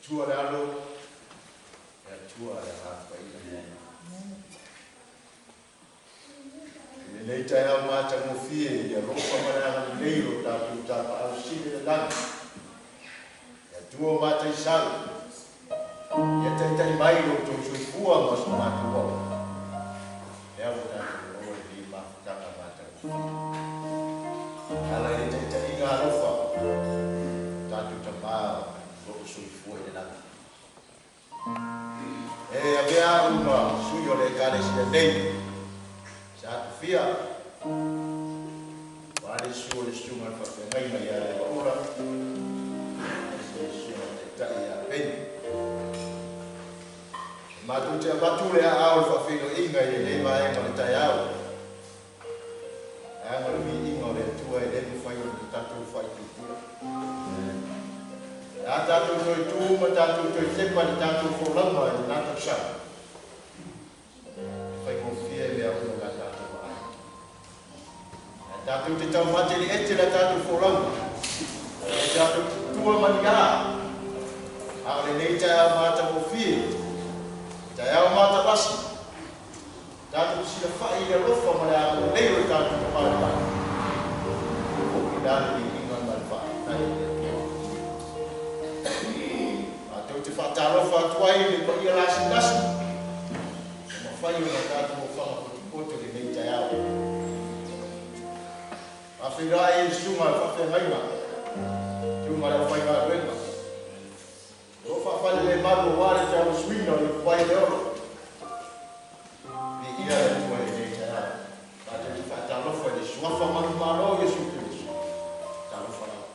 Atua le Alo, le Atua le Agaga Paia. I lenei taeao matagofie i le alofa ma le agalelei o tatou Tapaau Sili i le lagi, le Atua o mataisau, ia taitai mai lo outou soifua ma so matou ola. Lea ua tatou maua lenei mafutaga matagofie. E ala i le taitaiga alofa o tatou Tama o lo o soifua i le lagi. E avea au ma sui o le Ekalesia nei, sa tofia, ua le susu o le susuga i le faafeagaiga ia Levaula, aemaise le susuga i le taitai ia Peni. E matou te avatu le aao o le faafeiloaiga i lenei vaega o le taeao, leaga o le viiga o le Atua e le mafai ona tatou faaitiitia. E a tatou toe tu ma tatou toe tepa i le tatou folauga i lena tausaga, e faigofie mea uma i la tatou vaai. Ae tatou te taumate i le ete la tatou folauga, e tatou tutua maniā, a o lenei taeao matagofie, taeao matavasi, tatou silafai i le alofa ma le agalelei o le tatou Tama i le lagi, foi la le viiga ma le faafetai i le Atua. Matou te faatalofa atu ai i le paia lasilasi ua mafai ona tatou ofaga potopoto i lenei taeao. Faafeiloai i le susuga i le faafeagaiga, susuga i le aufaigaluega, o lo o faafalelemalu aua le tauasuina o le ipuvai o le ola. Viia le Atua i lenei taeao. Tatou te faatalofa i le suafa manumalo o Iesu Keriso. Talofa lava.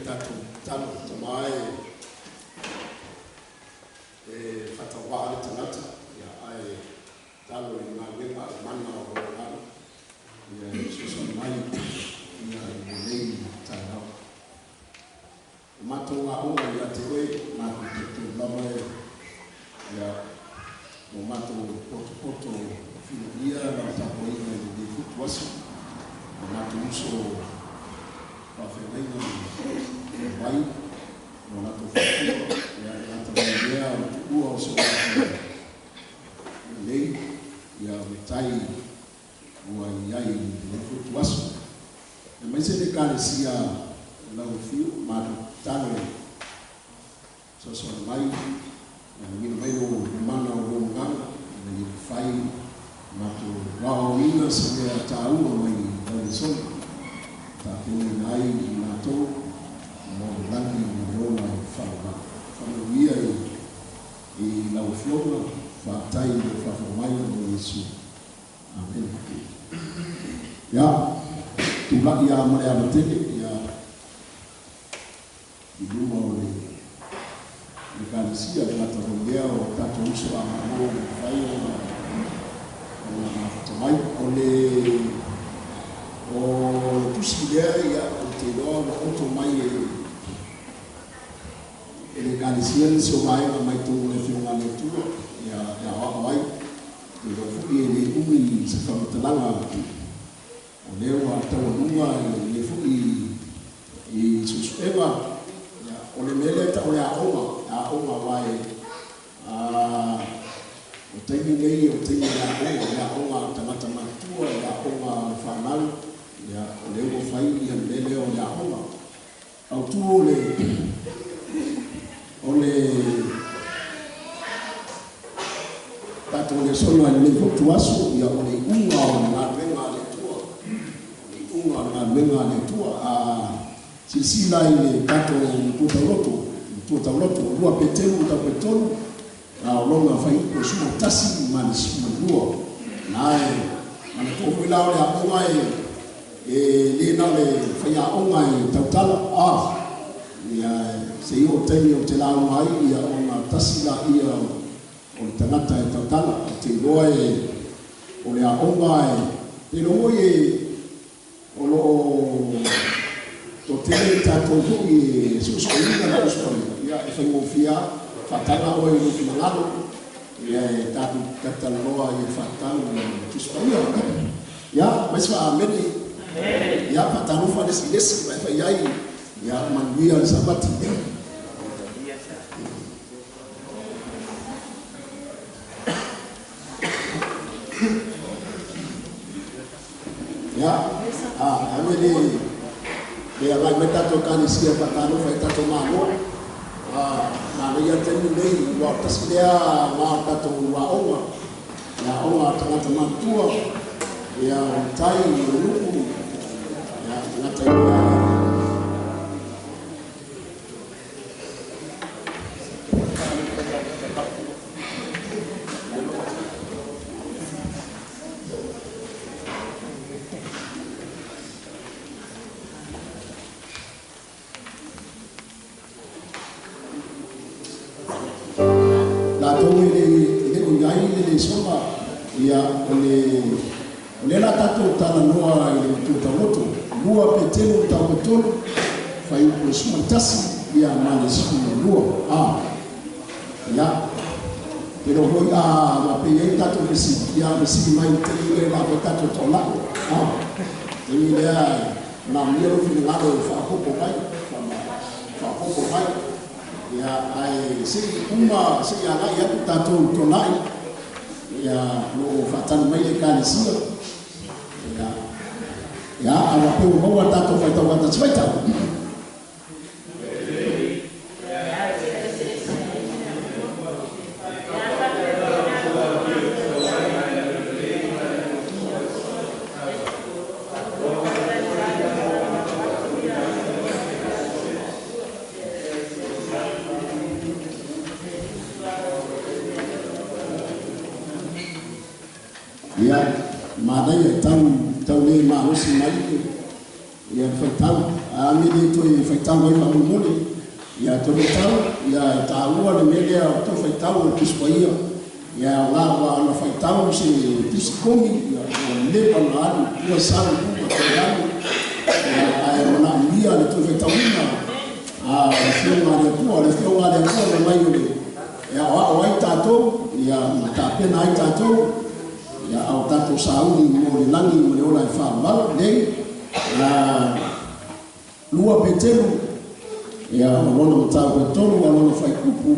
tatou talo tama e faatauvaa le tagata, ia ae talo i galuega a le mana o lou agaga, ia e fesoasoani mai ia i lenei taeao. O matou aoga ia te oe, matou tautou lava e ia o matou potopoto filogia lau tapuaiga i lenei futu aso. O matou uso faafeagaiga i vai, o latou faatua, ia e gata mai lea o le tuua o se matou lelei, ia o le tai ua i ai i lenei futu aso. E mai se le ekalesia lau afio, matou tatalo e fesoasoani mai, ia uiga mai lou mana o lou agaga, ina ia mafai matou aoaoina se mea taua mai lau lesona, tapenaina ai i matou mo le lagi ma le ola e faavavau. Faamanuia i lau Afioga, faafetai i le faafofoga mai o Iesu. Amene. Ia, tulai lava ma le ava tele, ia, i luma o le ekalesia, le gata foi lea o tatou uso a Malo ua mafai ona mafuta mai. O le tusi lea, ia, ou te iloa ua oto mai e le ekalesia nisi o vaega mai totonu o le Afioga a le Atua, ia, e aoao ai. Te iloa foi e le umi se faamatalaga o lea ua taualuga lenei foi i suesuega. Ia, o le mea lea o le aoga, aoga aua e o taimi nei o taimi o le aoga, o le aoga a tagata matutua, o le aoga a le fanau, ia, o lea ua fai ia le mea lea o le aoga. Autu o le tatou lesona i lenei fotu aso, ia, o le iuga o le galuega a le Atua. O le iuga o le galuega a le Atua. A silasila i le tatou matua tauloto, matua tauloto, 2 Peteru mataupu e 3, a o lona fuaiupu e 11 ma le 12. Na e manatua foi la o le aoga e le na o le faiaoga e tautala, ia se i oo taimi o te lauga ai, ia ona tasi laia o le tagata e tautala. O te iloa e o le aoga e te iloa foi e o loo toatele tatou foi e suesueina le Tusi Paia, ia e faigofie faataga oe i lou finagalo, ia e tatou tatalanoa ia faatatau i le Tusi Paia. Ia, mai se faamene. Ia, faatalofa le isi i le isi, ma e fai ai, ia manuia le Sapati. Ia, ame le agai mai tatou ekalesia faatalofa i tatou Malo. Manaia le taimi lenei, ua tasi lea va o tatou aoga, le aoga a tagata matutua, ia o le tai, o le nuku, ia tagata i lea. Latou e le o i ai le lesona, ia o lea la tatou talanoa i le matua tauloto, 2 Peteru mataupu e 3, fuaiupu e 11, ia ma le 12. Ia, te iloa foi a faapea ai tatou fesili, ia fesili mai i le taimi lea la foi tatou toalai. Taimi lea manaomia lou finagalo e faaopoopo mai, faaopoopo mai. Ia, ae sei uma sei agai atu tatou tolai, ia lo faatali mai le ekalesia. Ia, ia a faapea ua maua tatou faitau faatasi faitau. Ia, manaia tau tau le malosi mai ia le faitau. A mea lē toe faitau ai faamolemole, ia toe faitau, ia e taua le mea lea o toe faitau o le Tusi Paia, ia e aoga aua ana faitau se tusi komi, ia ua leva ona alu i tua sau i luma toe alu, ia ae manaomia le toe faitauina a le Afioga a le Atua. O le Afioga a le Atua na mai o le e aoao ai tatou, ia ma tapena ai tatou, ia a o tatou sauni mo le lagi ma le ola e faavavau. Nei, 2 Peteru, ia o lona mataupu e 3 a lona faikupu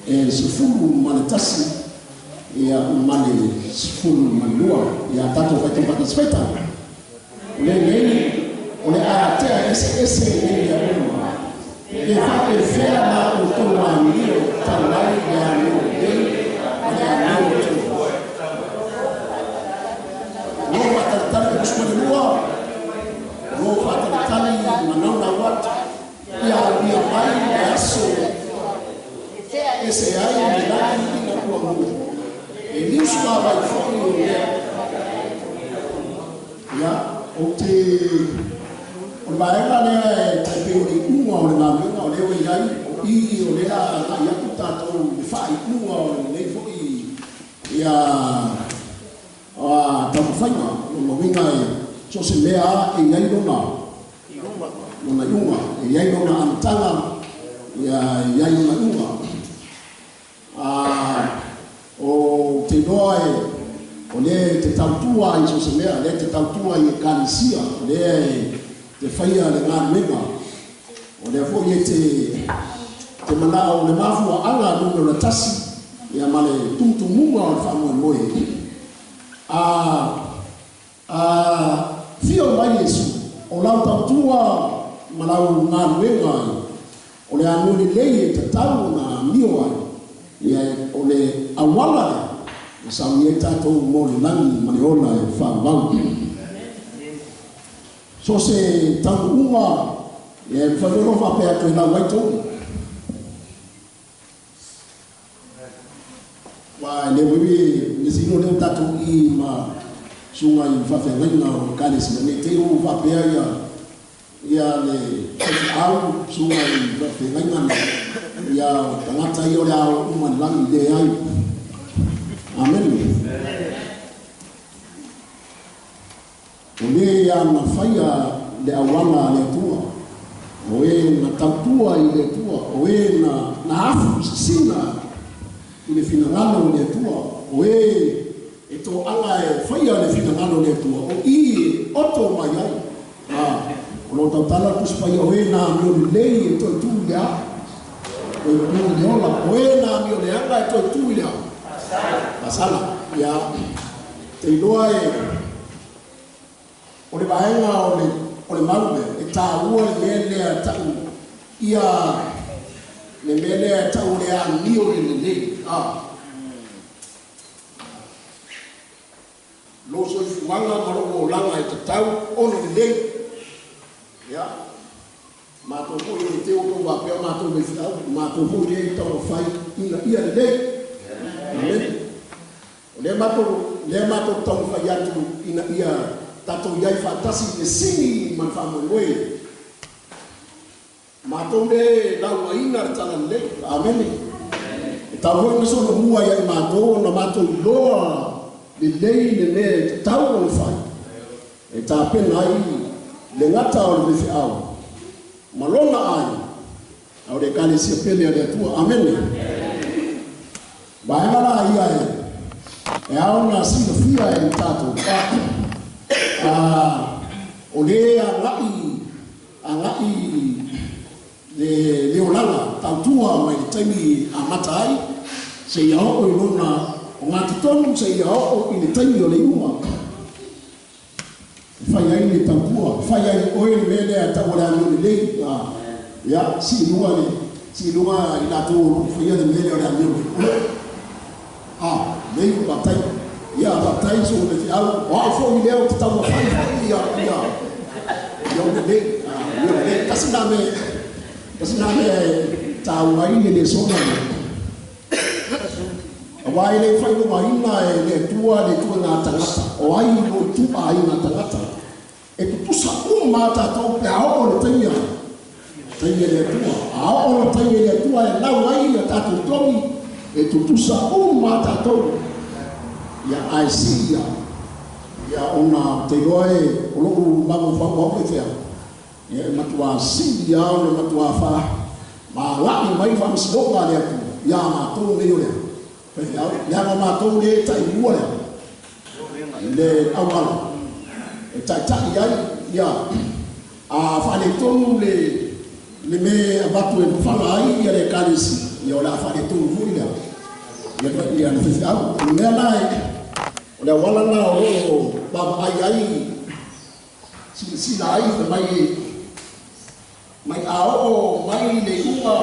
e 11, ia ma le 12. Ia tatou faitau faatasi faitau. O lenei, o le a tea eseese nei mea uma, e faapefea la outou amio tau ai le amio lelei ma le amio tonu. O lo o faatalitali le 12, o lo o faatalitali manaunau atu, ia aulia mai le aso ese ai le lagi ina ua mu. E liusuavai foi o mea. Ia, ou te o le vaega lea e tai pei o le iuga o le galuega o lea ua i ai, o i o lea agai atu tatou i le faaiuga o lenei foi ia taumafaiga. Lona uiga e so o se mea lava e i ai lona iuga, e i ai lona amataga, ia e i ai lona iuga. O te iloa e o lea te tautua ai so o se mea, lea te tautua i ekalesia, o lea e te faia le galuega, o lea foi e te manao le mafuaaga numera 1, ia ma le tumutumuga o le faamoemoe. Fio mai Iesu, o lau tautua ma lau galuega o le amio lelei e tatau ona amio ai, ia o le auala lea e sauni ai tatou mo le lagi ma le ola e faavavau. So se taunuuga, ia e mafai foi ona faapea atu e lau ai togi. Aua e le uiui le sino lea o tatou i ma susuga i faafeagaiga o ekalesia, ne i te i ua faapea ia ia le faifeau susuga i faafeagaiga nei, ia o tagata ia o le a o uma i le lagi, leai. Amene. O le ana faia le auala a le Atua, o e na tautua i le Atua, o e na afu sisina i le finagalo o le Atua, o e e toaga e faia le finagalo o le Atua, o i e oto mai ai. O lo tautala le Tusi Paia, o e na amio lelei e toe tu i le a, toe tu i le ola, o e na amio leaga e toe tu i le a, fasala. Ia, te iloa e o le vaega o le mau lea, e taua le mea lea tau ia le mea lea tau o le amio le lelei. Lo soifuaga ma lou olaga e tatau ona lelei. Ia, matou foi e te o tou faapea matou le faifeau, matou foi lea e taumafai ina ia lelei. Amene. O lea matou, lea matou taumafai atu ina ia tatou i ai faatasi i le sini ma le faamoemoe. Matou le lauaina le talalelei. Amene. E tau foi ona solomua ia i matou ona matou iloa lelei le mea e tatau ona fai, e tapena ai le gata o le faifeau ma lona aiga, a o le ekalesia pele a le Atua. Amene. Vaega la ia e ao ona silafia e tatou, o le agai le olaga tautua mai le taimi amata ai, seia oo i lona o gatotonu, seia oo i le taimi o le iuga. E fai ai le tautua, fai ai oe le mea lea tau o le amio lelei. Ia, sii luga i latou o lo o faia le mea lea o le amio lelei. Lei, faafetai. Ia, faafetai so le feau. O au foi lea o te taumafai foi ia o lelei. Ia lelei. Tasi nā mea e taua ai le lesona lea. Aua e le faailogaina e le Atua le ituaiga tagata, o ai o lo o tu'a ai ngā tagata. E tutusa uma tātou pe a oo le taimi taimi le Atua. A oo le taimi le Atua e lau ai ia tātou togi, e tutusa uma tātou. Ia ae si ia, ia ona te iloa e o lou mafaufau au le fea. Ia e matua sili ia o le matua fa ma lai mai faamasinoga a le Atua ia matou nei o lea. Faifeau, leaga matou le taimua lea. Le auala e taitai ai ia a faaletonu le me avatu e fafaga ai ia le Ekalesia, ia o le a faaletonu foi lea ia le faifeau. O le mea la e o le auala na o loo vaavaai ai silasila ai fai mai mai a oo mai le iuga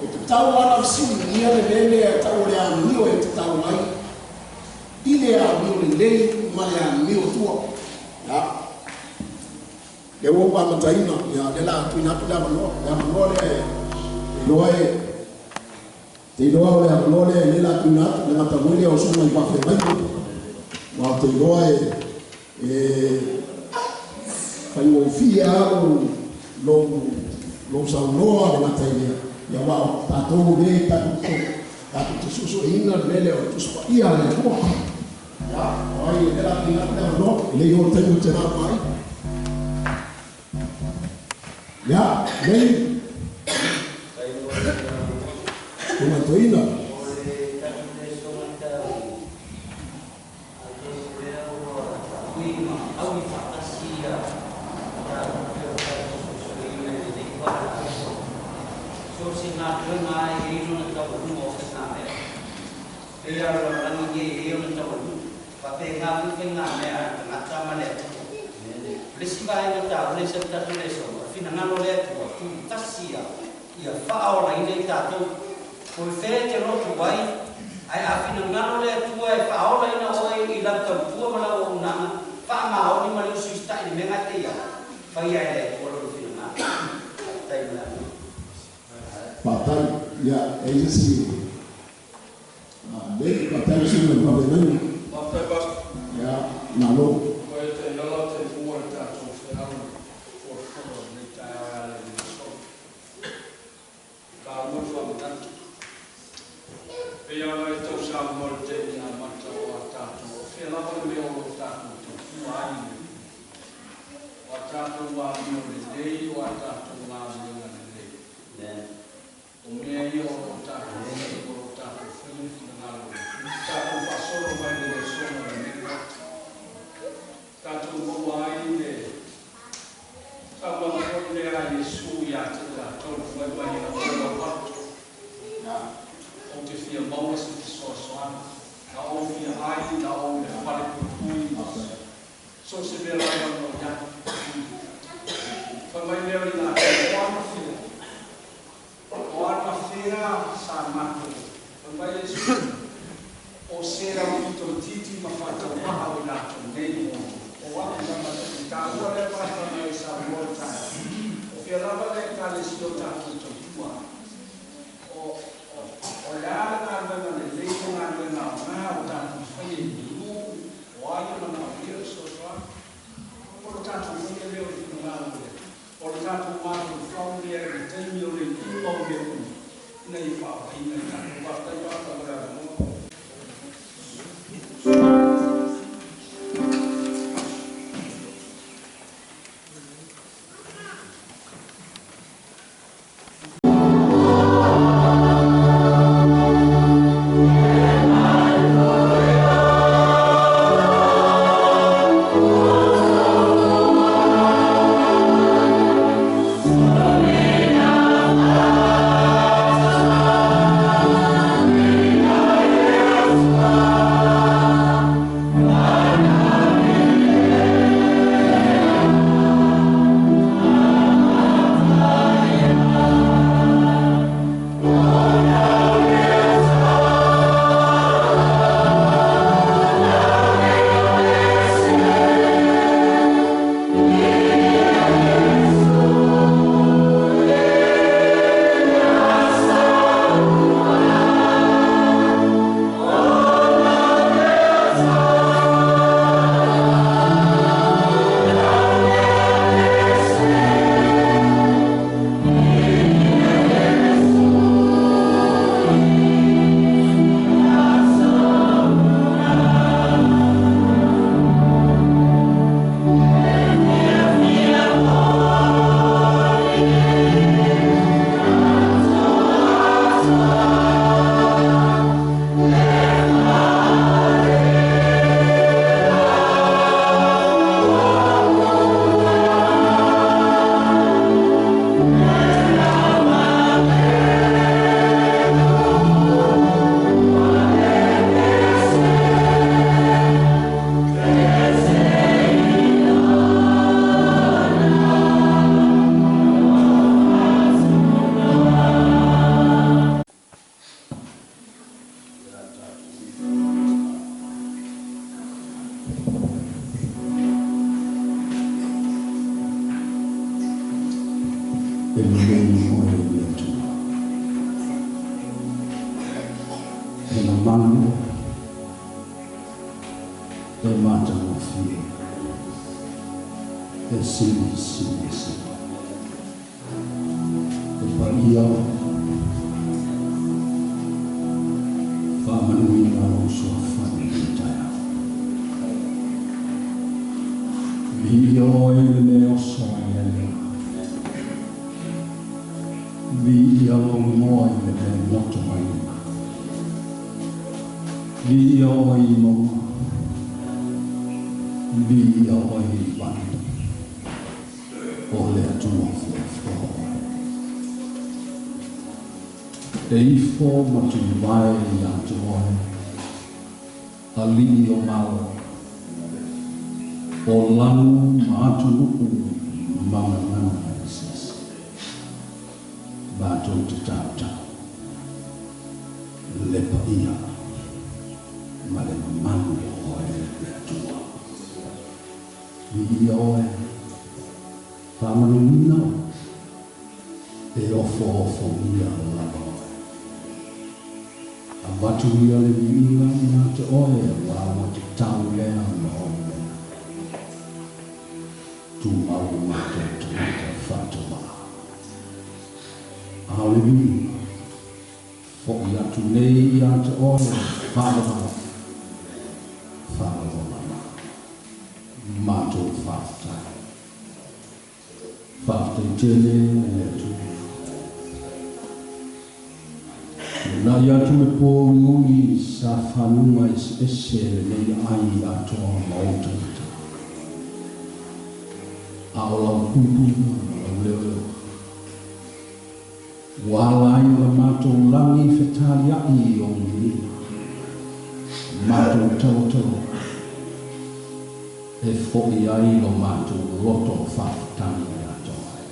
e tatau lava fesiligia le mea lea e tau o le amio e tatau ai i le amio lelei ma le amio tua. Ia lea ua ou amataina, ia lea la tuuina atu le avanoa, le avanoa lea e iloa e te iloa o le avanoa lea lea la tuuina atu le gata foi lea o susuga i faafeagaiga, ma ou te iloa e faigofie lava lou saunoa le gata i lea, ia aua o tatou lea tatou te suesueina le mea lea o le Tusi Paia a le Atua. Ia, o ai lea la tuuina atu le avanoa, e le i oo le taimi ou te lauga ai. Ia, lei, Tuma toeaina. Faafetai. Ia, e i ai se isi lei, faafetai le susuga i le faafeagaiga. Faafetai Pastor. Ia, malo. Ua e tailala taimua le tatou feau i le fuafuaga o lenei taeao e ala i le aso. E taua le faamanatu. E pei lava ona e tau saunoa i le taimi amata o a tatou, o fea lava le mea o lo o tatou tautua ai i le o a tatou amio lelei, o a tatou galuega lelei. O mea ia o lo o tatou faia, o lo o tatou faia le finagalo o le Atua. Tatou faasolo mai le lesona o lenei Maota. Tatou maua ai le saunoaga foi lea a Iesu ia te i latou, fai mai ina ua lau atu, ou te fia maua se fesoasoani, na ou fia ai, na ou i le fale puipui, so o se mea lava na i ai. Fai mai lea o i latou, o ana fea? O ana fea sa matou? Fai mai Iesu, o se aupito itiiti ma faataumaha o i latou nei, o aku lava lea. E taua lea pasta na e saunoa le taeao. O fea lava le Ekalesia o tatou tautua ai? O, o, o le a le galuega lelei ma galuega aoga o tatou faia i le nuu, o ai e manaomia le fesoasoani? O le tatou faia lea o le finagalo o le Atua. O le tatou mafaufau lea i le taimi o le iuga o mea uma, ina ia faaogaina i tatou. Faafetai pasta mo le avanoa. E lelei oe e le Atua. E mamalu oe, e matagofie, e silisili ese oe. E paia oe, faamanuina lou soafani i le taeao. Viia oe i le mea oso ai e lea. Viia lou igoa i le mea goto ai le malo. Viia oe i mauga. Viia oe i vai. O le Atua foafoa oe. E ifo ma tulivae ia te oe, Alii o Malo, o lanu ma atunuu ma gagana eseese. Matou te tautau le paia ma le mamalu o oe le Atua. Viia oe, faamanuina oe, e ofoofogia lava oe. Avatu ia le viiga ia te oe aua ua tatau lea ma ou mea. Tumau o matou tagata faataumaa. A o le viiga, fo'i atu nei ia te oe faavavau, faavavau lava. Matou faafetai. Faafetai tele e le Atua. Luna'i atu le po uiui sa faluga eseese lenei ai atoa ma ou tagata. A o lau puipuiga ma lau leoleoga. Ua ala ai ona matou lagi fetalia'i i ou viiga, matou tauataloga, e fo'i ai lo matou loto faafetai ia te oe.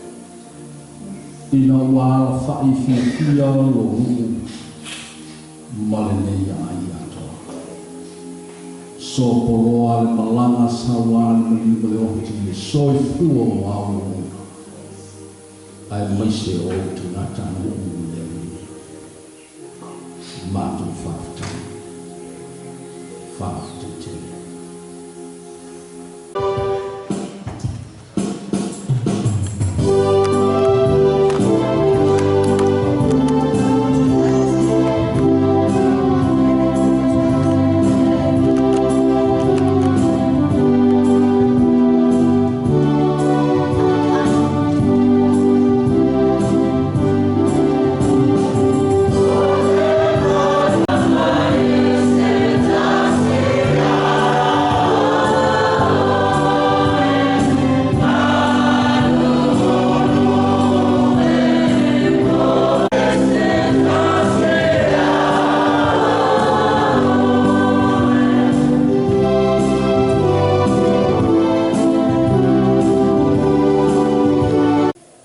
Ina ua alafa'i fiafia lou nuu ma lenei ai atoa. Sopoloa le malaga saua le maliu ma le oti le soifua o au auauna, aemaise o ou tagata nuu i le alii. Matou faafetai. Faafetai tele.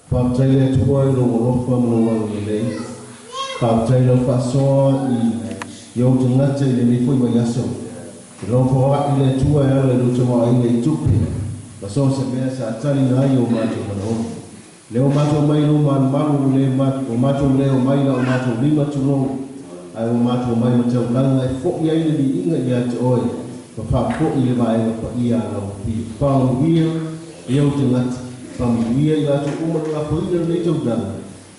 Faafetai le Atua i lou alofa ma lou agalelei. Faafetai i lau faasoa i ou tagata i lenei foi vaiaso. I lou foai le Atua e ala i lou tamaoaiga i tupe ma so o se mea sa taliina ai o matou manaoga. Le o matou mai lou malumalu le o matou le omai la o matou lima tulou, ae ua matou omai ma taulaga e fo'i ai le viiga ia te oe ma faafo'i le vaega paia a lau Afio. Faamanuia i ou tagata, faamanuia i latou uma na lafoina lenei taulaga,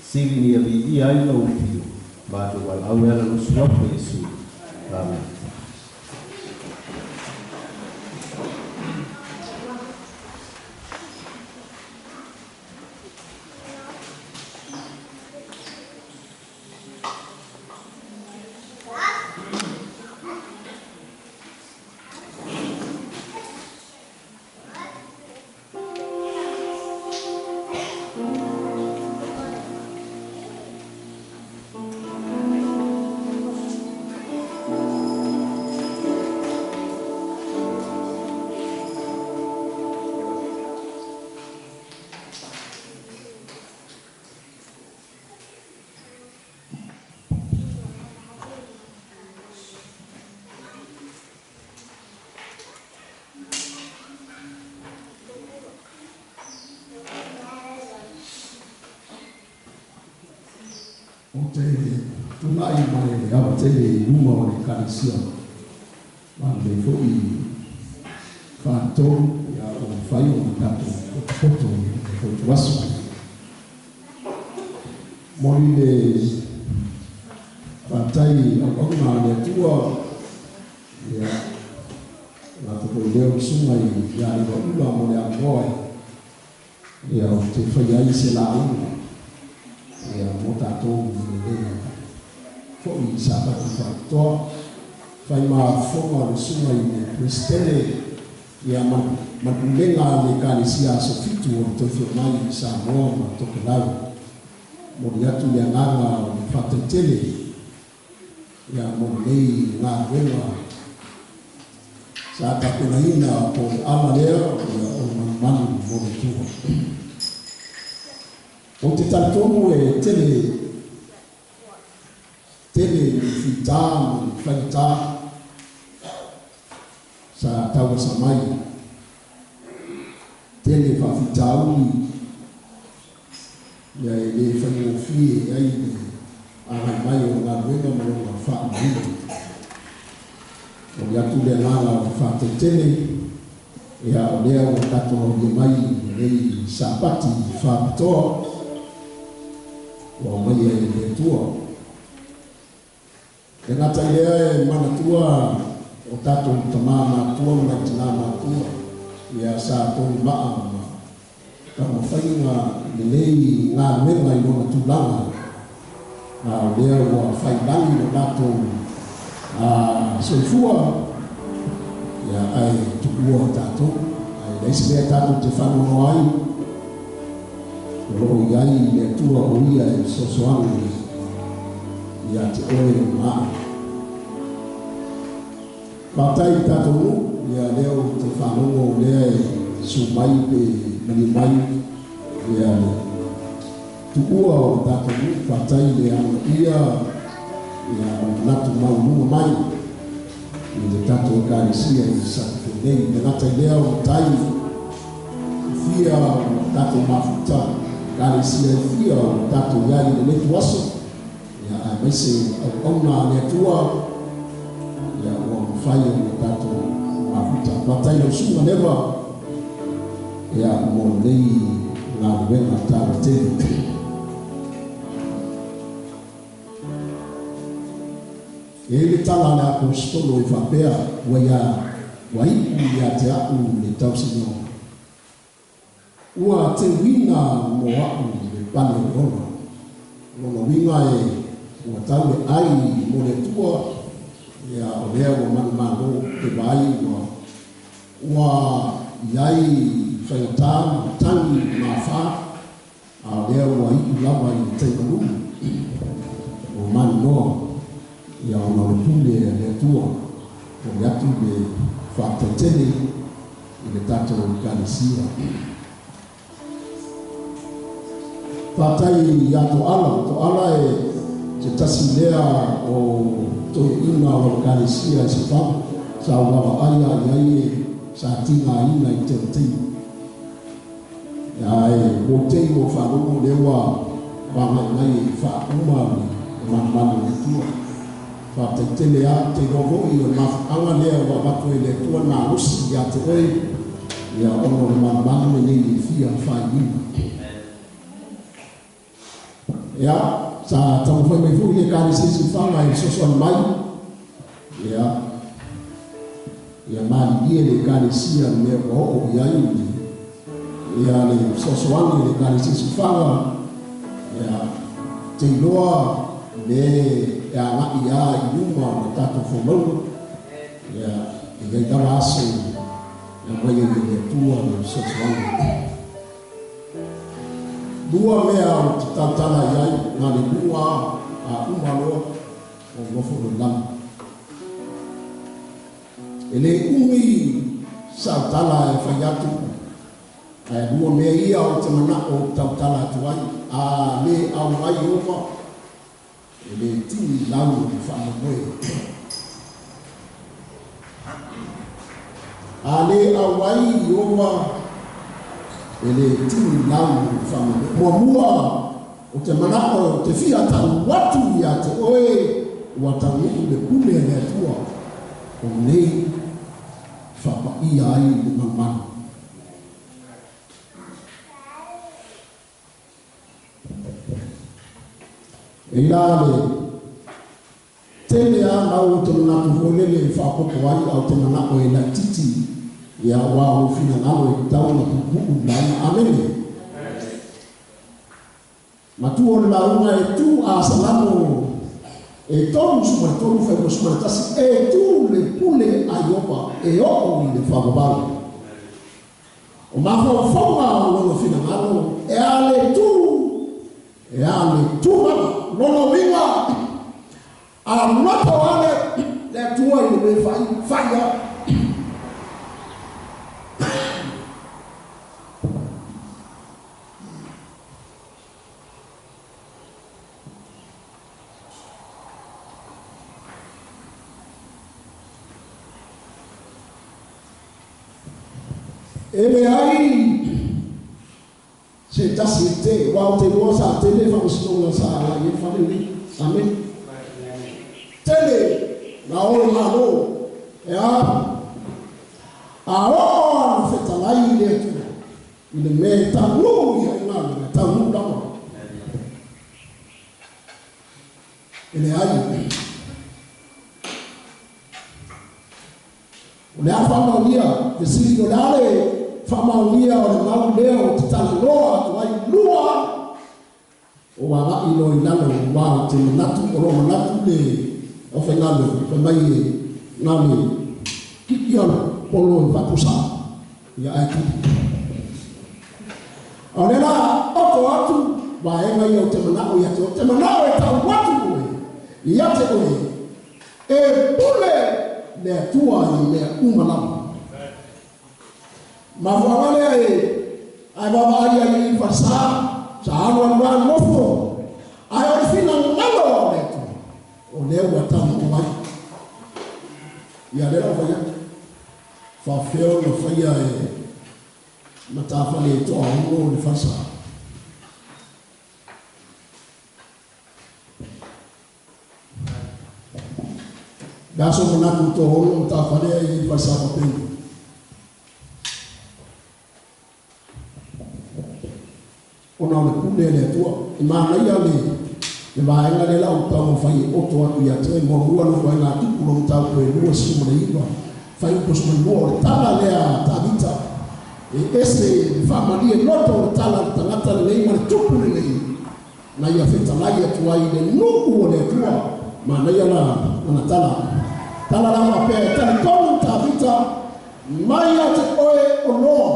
sili ina ia viia ai lau Afio. Matou valaau e ala lou Suafa Iesu. Amene. O te tūnai ma le awa tele i luma o le Ekalesia. Ma le fo'i whātolu, ia o whai o na tātou potopoto i le fotu aso. Moli le whātai au aunga le atua, ia ngā toko i leo sunga i ia i ula mo le amoa, ia o te whai ai se la unga, ia mō tātou i le fo'i i sapati whātoa, whai mā whonga le sunga i le presidente, ia mapulenga le Ekalesia Aso Fitu o le Tofi o Mai i Samoa ma Tokelau. Moli atu le agaga o le faataitele, ia mo lenei galuega sa tapenaina po o le ala lea, ia o le manumanu mo le Atua. Ou te talitonu e tele tele ni fitā ma ni faigata sa tauasa mai, tele faafitauli, ia e lē faigofie ai le agai mai o le galuega ma lona faauliga. O le atu le agaga o le faataitele, ia o lea ua tatou aulia mai i lenei sapati faapitoa ua aumaia e le Atua. E gata i lea e manatua o tatou tamā matua ma nai tinā matua, ia sa tolimaa ma taumafaiga lenei galuega i lona tulaga, a o lea ua failagi lo latou soifua, ia ae tuua o tatou, ae leai se mea tatou te faanoanoa ai, o loo i ai le Atua o ia e fesoasoani ia te oe ma a'u. Faafetai i le tatou nuu, ia lea ou te faalogo o lea e susu mai pe maliu mai ia le tuua o le tatou nuu. Faafetai i le amanaia ia ma le manatu maualuga mai i le tatou Ekalesia i Satufei nei. E le gata i lea o matai e fia o tatou mafuta, Ekalesia e fia o tatou i ai i lenei ituaso, ia aemaise o auauna a le Atua, ia ua mafai ona tatou mafuta. Faafetai i lau susuga Neva, ia mo lenei galuega taua tele. E i ai le tala a le Aposetolo e faapea, Ua ia, ua iu ia te a'u le tausinioga. Ua teuina mo a'u le pale o le ola. O lona uiga e ua tau le ai mo le Atua, ia o lea ua manumalo te vaai ua, ua i ai faigata ma tagi ma afa, a o lea ua iu lava i le taimalulu ua maninoa, ia ona o le pule a le Atua, o le atu le faafetai tele i le tatou Ekalesia. Faafetai ia Toala, Toala e se tasi lea o toeaiina o lau Ekalesia i Siufaga, sa ou vaavaai lava i ai e sa tigaina i teuteu. Ae ua ou tei ua ou faalogo o lea ua agai mai e faauma le manumanu o le Atua. Faafetai tele lava. Ou te iloa foi o le mafuaaga lea ua avatu ai e le Atua le malosi ia te oe, ia ona o le manumanu lenei e fia faaiuina. Ia, sa taumafai mai foi le Ekalesia i Siufaga e fesoasoani mai, ia, ia malilie le Ekalesia i le mea ua oo i ai le, ia le fesoasoani a le Ekalesia i Siufaga, ia, te iloa le e agai lava i luma o le tatou folauga, ia, e i ai lava aso e aumai ai e le Atua le fesoasoani. Lua mea ou te tautala i ai, na le lua a uma loa ou nofo loa i lalo. E le umi sau tala e fai atu, ae lua mea ia ou te mana'o ou tautala atu ai, a le auai Ieova, e le tini lau o le faamoemoe. A le auai Ieova, e le tini lau o le faamoemoe. Muamua. O te mana'o o te fia ta'u atu iā te oe ua taunu'u le pule a le Atua o nei fa'apaia ai le malumalu. E i la le tele a mau o te manatu foi lele e faaopoopo ai, a o te mana'o e laitiiti ia uā o lou finagalo e tatau ona puupuu laina. Amene. Matua o le lauga e tu a Salamo e 33 51, e tu le pule a Iopa e oo i le faavavau. O mafaufauga o lona finagalo e a le tu, e a le tu lava. Lona uiga a loto ane le Atua i le mea fai, fai lava. E leai se tasi e te, aua ou te iloa sa tele faamasinoga sa agai ai le fale lenei. Amene. Tele na o le Malo, e a? A oo a le fetalai i le Atua i le mea e taunuu i ai galuega, e taunuu lava. E leai. O le a faamaonia, fesili, o le a le faamaonia o le mau lea ou te talanoa atu ai? Lua, o agai loa i lalo, aua ou te manatu, o lo o manatu le aufaigaluega, fai mai e na o le kiki o le polo e faapusa, ia ae tuli. A o lea la oto atu vaega ia ou te manao ia te oe, ou te manao e tau atu oe ia te oe, E pule le Atua i mea uma lava. Mafuaaga lea e ae vaavaai ai i falesa, sa alu alu lava nofo, ae o le finagalo o le Atua, o lea ua taunuu ai. Ia lea la ua fai atu, faafefea ona faia e matafale e toaono le falesa. Le aso manatu i Toaono matafale ai i falesa faapeni. Ona o le pule a le Atua. E manaia le le vaega lea la ou taumafai e oto atu ia te oe. Muamua nofo ai ngā tupu lo mataupu e 29, fuaiupu 12, o le tala lea a Tavita. E ese le faamalie loto o le tala a le tagata lenei ma le tupu lenei. Na ia fetalai atu ai i le nuu o le Atua. Manaia la lana tala. Tala la faapea, E talitonu Tavita mai ia te oe o Noa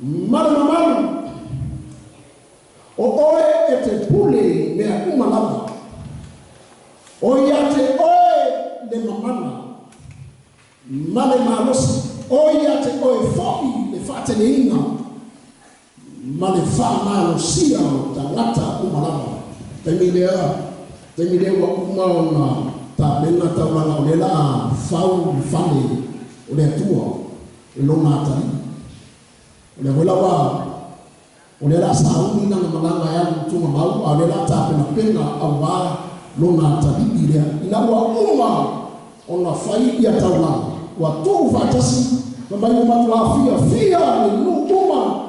ma le mamalu, o oe e te pule i mea uma lava. O ia te oe le mamana ma le malosi, o ia te oe foʻi le faateleina ma le faamalosia o tagata uma lava. Taimi lea, taimi lea ua uma ona tapena taulaga o lea la a fau le fale o le Atua e lona atalii. O lea foi la ua, o lea la a sauni lana malaga e alu i Tugamau, a o lea la a tapenapena auā lona atalii lea. Ina ua uma ona fai ia taulaga, ua tuu faatasi, fai mai ua matuā fiafia le nuu uma.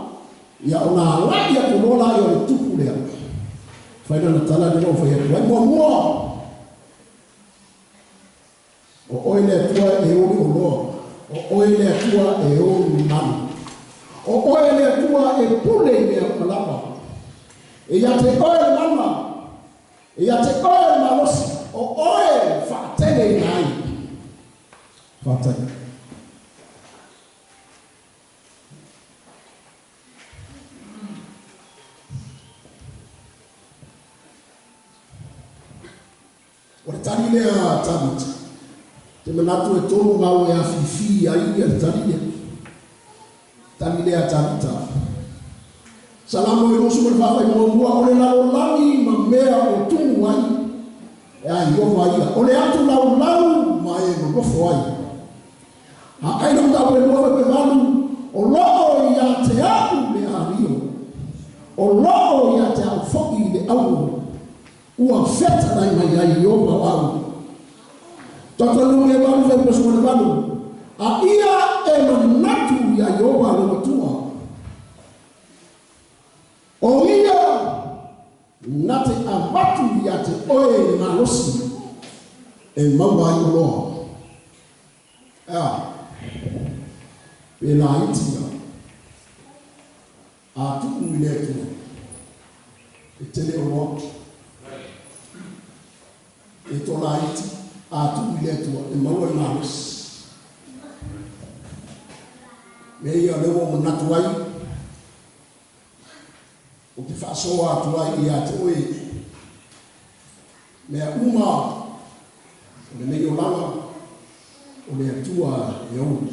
Ia ona agai atu loa laia o le tupu lea. Fai lana tala lea ua fai atu ai, Muamua, o oe le Atua e ou le oloa, o oe le Atua e ou le malu, o oe le Atua e pule i mea uma lava. E ia te oe le mana, e ia te oe le malosi, o oe e faateleina ai. Faafetai. O le tali lea a Tavita, te manatu e tolu mau e afifi ai ia le tali lea. Tali lea a Tavita. Salamo e 24 fai muamua, o le lalolagi ma mea o tumu ai, e a Ieova ia, o le atu laulau ma e nonofo ai. A ai lau tau e lua fai 8, o loo ia te au le ario, o loo ia te au fo'i i le auo ua fetalai mai ai Ieova o au. Tautoaluga e 8 fuaiupu 18. A ia e manatu ia Ieova le Matua. O ia na te avatu ia te oe le malosi e maua ai oloa. Ea, pe laiti ia, a tuu i le Atua, e tele oloa. E tō laiti, a tuu i le Atua, e maua le malosi. Me ia lea ua manatu ai, o te faasoa atu ai ia te oe, mea uma o lenei olaga, o le Atua e ou.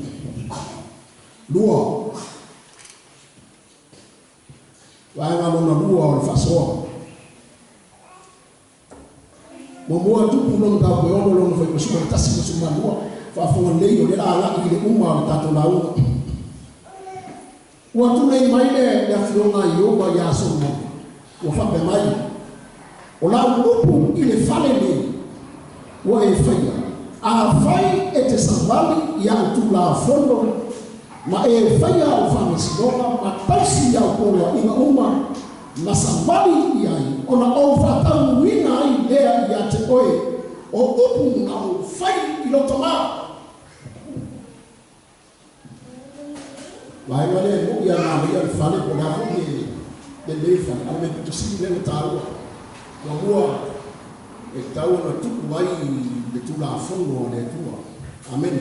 Lua, vaega lona lua o le faasoa. Muamua tupu lona mataupu e 6 lona fuaiupu 11 ma 12, faafofoga lelei o lea la agai i le uma o le tatou lauga. Ua tulei mai le afioga i Ieova ia Solomona, ua faapea mai, o lau upu i le fale nei ua e faia, afai e te savali i au tulafono ma e faia au faamasinoga ma tausi i au poloaiga uma ma savali i ai, ona ou faataunuuina ai lea ia te oe o upu na ou fai i lou tamā. Vaega lea e mo'i a manaia le fale po o le a foi le lelei le fale, a o le mea pito sili lea na taua. Muamua e tatau ona tuu ai le tulafono a le Atua. Amen.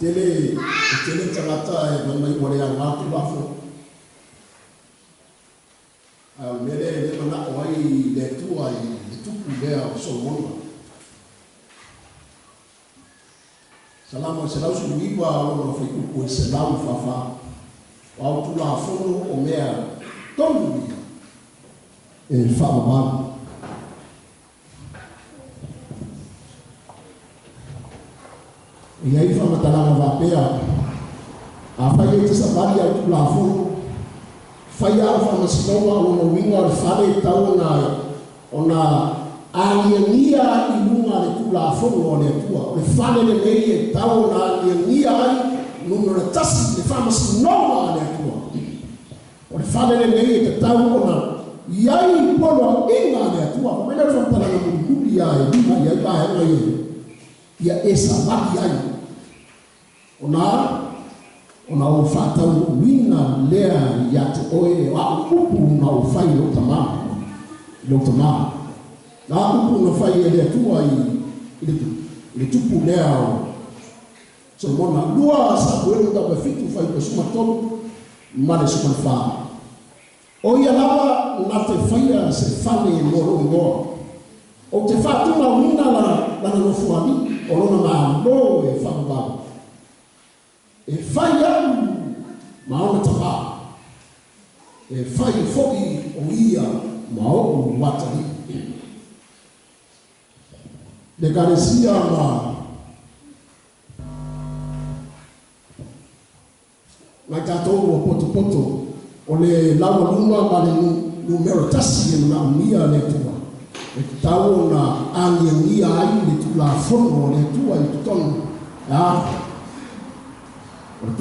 Tele, e tele tagata e fai mai ua le aoga le tulafono. A o le mea lea e le manao ai le Atua i le tupu lea o Solomona. Salamo 119 lona fuaiupu e 144. O au tulafono o mea tonu ia e faavavau. E i ai faamatalaga faapea, afai e te savali au tulafono, faia au faamasinoga o lona uiga o le fale e tau ona aliagia i luga le tulafono o le Atua. O le fale lenei e tau ona aliagia ai numera 1 le faamasinoga a le Atua. O le fale lenei e tatau ona i ai poloaiga a le Atua. Fa mai lea o le faamatalaga mulimuli ia e lima i ai vaega ia ia e savali ai. Ona ou faataunuuina lea ia te oe o au upu na ou fai i lou tamā. I lou tamā. La upu na fai e le Atua i le tupu lea o Solomona. 2 Samuelu 7 fuaiupu 13 ma le 14. O ia lava na te faia se fale mo lou igoa. O te faatumauina lana nofoalii o lona malo e faavavau. E fai au ma ona tamā. E fai fo'i o ia ma o'u atalii. Le ekalesia ma nai tatou ua potopoto o le laualuma ma le numera 1 e manaomia le Atua. E tatau ona agiagia ai le tulafono o le Atua i totonu. O le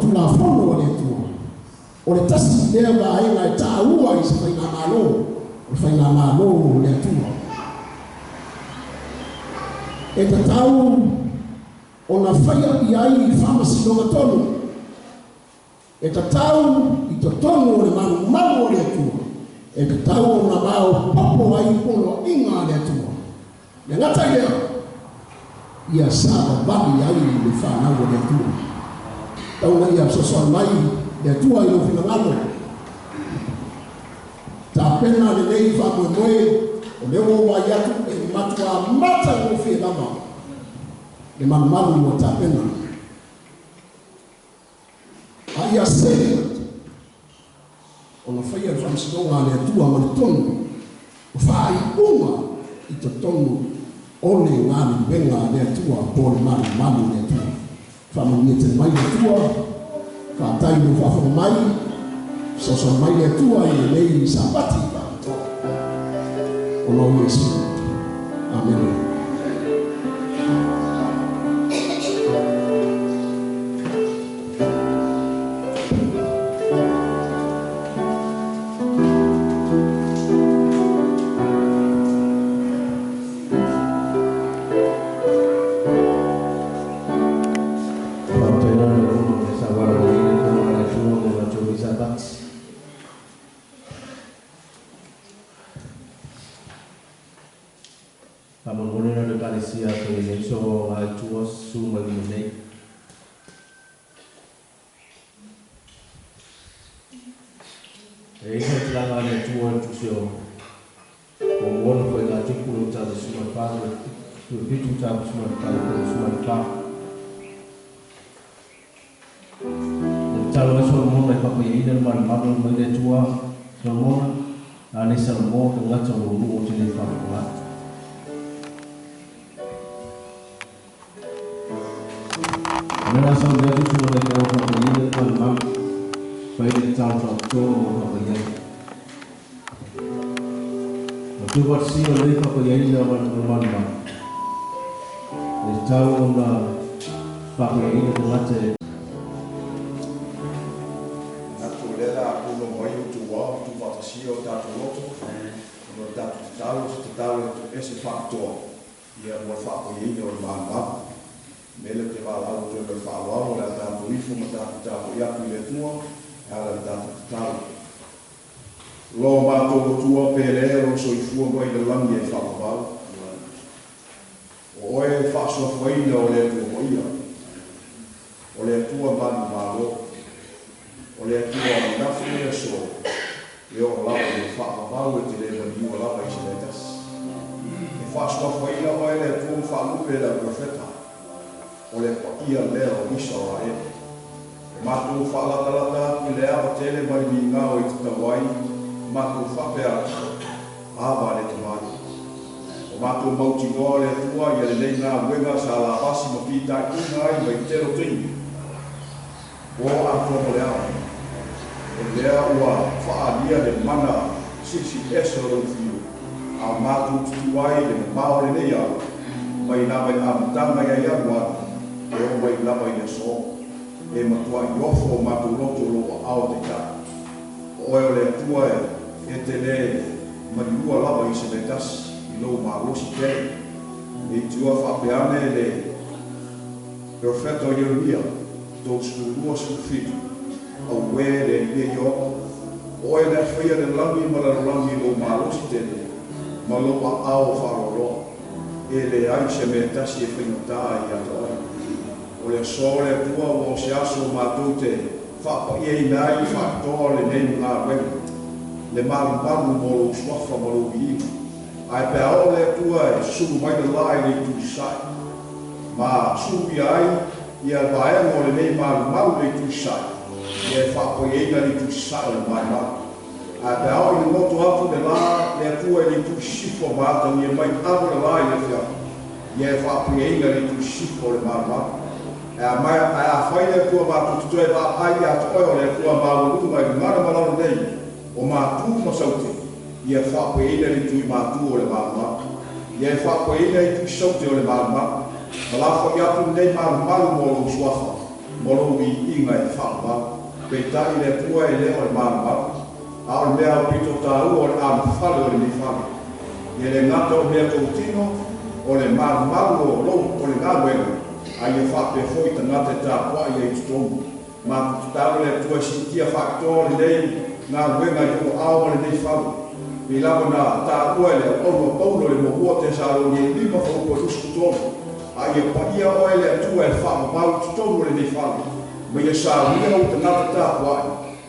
tulafono o le Atua. O le tasi lea vaega e taua i se faigamalo, o le faigamalo o le Atua. E tatau ona faia i ai faamasinoga tonu. E tatau i totonu o le malumalu o le Atua. E tatau ona maopoopo ai poloaiga a le Atua. Le gata i lea, ia savavali ai le fanau o le Atua. Tau na ia fesoasoani mai le Atua i lou finagalo. Tapena lenei faamoemoe o lea ua ou vaai atu e matua matagofie lava le malumalu ua tapena. A ia sele ona faia le faamasinoga a le Atua ma le tonu o faaiuga i totonu o le galuega a le Atua po o le malumalu o le Atua. Faamanuia tele mai le Atua. Faafetai i lou faafofoga mai, fesoasoani mai le Atua i lenei Sapati faapitoa ona o Iesu. Amene. Faafetai lava i le Atua mo le saualauina i tulaga o le Atua mo latou nei Sapati. Faamolemole la le Ekalesia afai e leai so aoga i tua, susu mai luma nei. E i ai se faamatalaga a le Atua i le Tusi o Muamua na foaiga tupu le 14 toe 7 14 4. Le tatalo ai Solomona e faapaieina le malumalu mai le Atua. Solomona, a nei Salomõ, tagata o lou nuu ou te le faafofoga atu. O lea o le a sauni atu tulaga i feau faapaieina le malumalu mai le tatalo faapitoa mo le faapaiai. O le tuufaatasia o lenei faapaiaina o le malumalu, e tatau ona faapaiaina tagata e. Manatu o lea o le a pono mai outou ao i tuufaatasia o tatou loto, ona o le tatou tatalo, o se tatalo e toese faapitoa ia mo le faapoiaina o le malumalu. O le mea lea ou te valaau atu ai ma le faaaloalo, o le a tatou ifo ma tatou tapuai atu i le Atua e ala i le tatou tatalo. Lo matou Atua pele o lo o soifua mai i le lagi e faavavau. O Oe e faasoafaina o le Atua Paia, o le Atua manumalo, o le Atua ananafi ma le aso, e oo lava i le faavavau e te le maliua lava i se mea e tasi. E faasoafaina Oe le Atua ma faalupe e le Auperofeta, o le paia lea o Isaraele. E matou faalatalata atu i le ava tele ma le migao e tatau ai, matou faapea atu, Ava le Tamālii. Ua matou mautinoa le Atua ia lenei galuega sa lavasi ma fitaituga ai mai tele o taimi, po atoa ma le ao. O lea ua faaalia le mana silisili ese o lou fiu, a matou tutu ai le mamao o lenei ala, mai lava i le amataga ia Ianuari e oo mai lava i le aso, e matuai ofo o matou loto o lou aao taitai. O oe o le Atua e te le maliua lava i se mea tasi i lou malosi tele. E itiua faapea ane le perofeta o Ieremia 32 17, Auē le Alii e Ieova, o oe na e faia le lagi ma le lalolagi i lou malosi tele ma lou aao faaloaloa, e leai se mea tasi e faigata ai ia te oe. O le aso o le Atua ua o se aso matou te faapa'iaina ai le faapitoa o lenei galuega, le malumalu mo lou suafa ma lou viiga. Ae pe a oo le Atua e sulu mai le lā i le itu i sasae, ma sulu ia ai ia vaega o lenei malumalu i le itu i sasae, ia e faapa'iaina le itu i sasae o le malumalu. Ae pe a oo ina goto atu le lā le Atua i le itu i sisifo ma atagia mai avo le lā i le afiafi, ia e faapa'iaina le itu i sisifo o le malumalu. Ae a mai, ae afai le Atua matou te toe vaavaai ia te oe o le Atua maualuga i luga ma lalo nei o matu ma saute, ia faapa'iaina le itu i matu o le malumalu. Ia e faapa'iaina itu i saute o le malumalu. Ma lafoai atu lenei malumalu mo lou suafa ma lou viiga e faavavau. Peitai le Atua e le o le malumalu, a o le mea aupito taua o le anofale o lenei fale. Ia le gata o mea toutino o le malumalu o lou o le galuega, a ia faapea foi tagata e tapuai ai i totonu. Matou tatalo le Atua e siitia faapitoa lenei galuega i ou aao ma lenei fale. Pei lava na taua e le auauna o Paulo le muamua Tesaloni e 5 fuaiupu e 23, A ia paia oe le Atua e faavavau i totonu o lenei fale, ma ia saunia ou tagata tapuai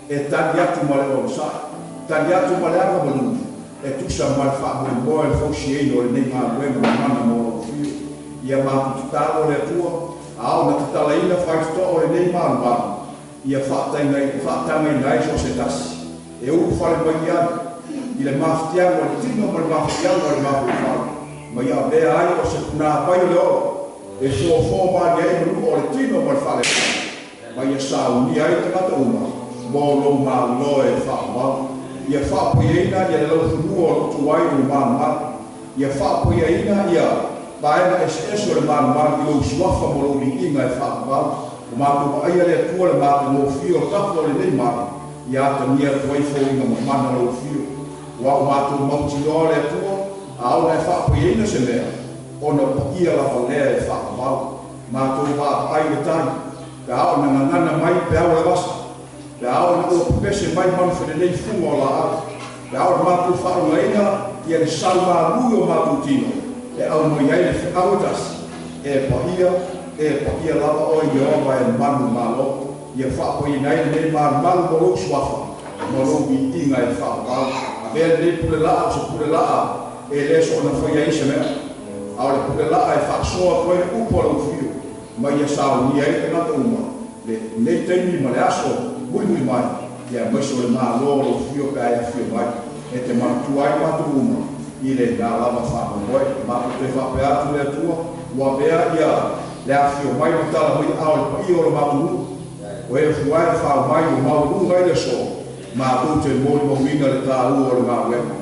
e tali atu ma le onosai, tali atu ma le agamalu e tusa ma le faamoemoe o le fausiaina o lenei galuega mamana mo lou afio. Ia matou tatalo le Atua, a o na tatalaina faitotoa o lenei malumalu, ia faatagaina ai so o se tasi e ulufale mai ai i le mafatiaga o le tino ma le mafatiaga o le mafaufau, ma ia avea ai o se punāvai o le ola e fofo malie ai ma luma o le tino ma le faaleagaga. Ma ia saunia ai tagata uma mo lou malo e faavavau. Ia faapoiaina ia le laufanua o loo tuai lou malumalu. Ia faapoiaina ia vaega eseese o le malumalu i lou suafa mo lou liiga e faavavau. O matou vaaia le Atua le matagofie o tafa o lenei malu ia atagia atu ai foliga mamana o lou afio. Ua o matou mautinoa le Atua a ona e faapoiaina se mea ona paia lava lea e faavavau. Matou vaavaai i le tai pe a oo ina gagana mai peau o le vasa, pe a oo ina ua pepese mai manufelelei fuga o laau, pe a oo ina matou faalogaina ia le sau malui o matou tino e aumai ai le feau e tasi, E paia, e paia lava oe Ieova e malu malo, ia faapoiaina ai lenei malumalu mo lou suafa ma lou viiga e faavavau. Avea lenei pule laa o se pule laa e le soona faia ai se mea, a o le pule laa e faasoa atu ai le upu a lou fiu, ma ia saunia ai tagata uma lenei taimi ma le aso mulimuli mai, ia aemaise o le Malo o lou afio pe a e afio mai, e te manatua ai matou uma i lena lava faamoemoe. Matou toe faapea atu le Atua, ua avea ia le afifio mai ma tala mai aao i le paia o le matou nuu, o e fuae le fao mai ua maualuga ai le aso, matou te molimauina le taua o le galuega.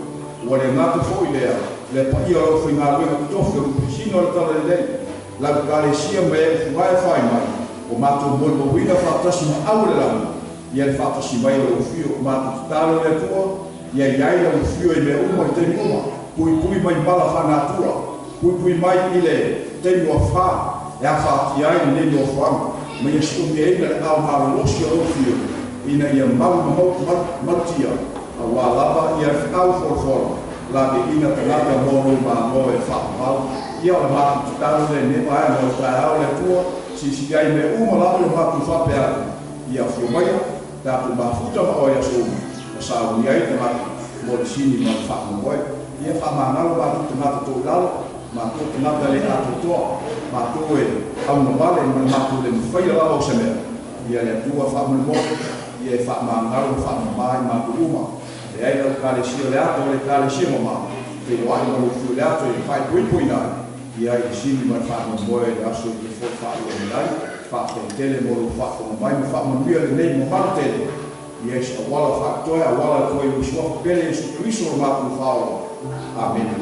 Ua le gata foi lea, le paia o le aufaigaluega totofi o le Upufisina o le Talalelei, lau Ekalesia ma e fuae fai mai, ua matou molimauina faatasi ma au o le lagi, ia le faatasi mai o lou afio. Ua matou tatalo i le Atua, ia i ai lau afio i mea uma i taimi uma, puipui mai mala faanatura, puipui mai i le taimi ua fa e afatia ai lenei nofoaga, ma ia siumiaina le ao malolosi o lou afio, ina ia malu ma malutia, auā lava ia le feau folafola, laveaiina tagata mo lou Malo e faavavau. Ia o le matou tatalo lenei vaega o le taeao le Atua, silisili ai mea uma lava le matou faapea atu, ia afio maia, tatou mafuta ma oe i aso uma, ma saunia ai tagata mo le sini ma le faamoemoe. Ia faamagalo matou tagata toilalo, matou tagata le atoatoa, matou e augavale ma le matou le mafaia lava o se mea. Ia le Atua faamolemole, ia e faamagalo ma faamama i matou uma. Leai lau Ekalesia o le ato o le Ekalesia mama, feiloai ma lou fiu i le ato e faaipoipoina ai, ia i le sini ma le faamoemoe i le aso i te foi faalua mai ai. Faafetai tele mo lou faafofoga mai ma faamanuia lenei mamalu tele. Ia i se auala faapitoa e auala atu ai i lou suafa pele Iesu Keriso lo matou Faaola. Amene.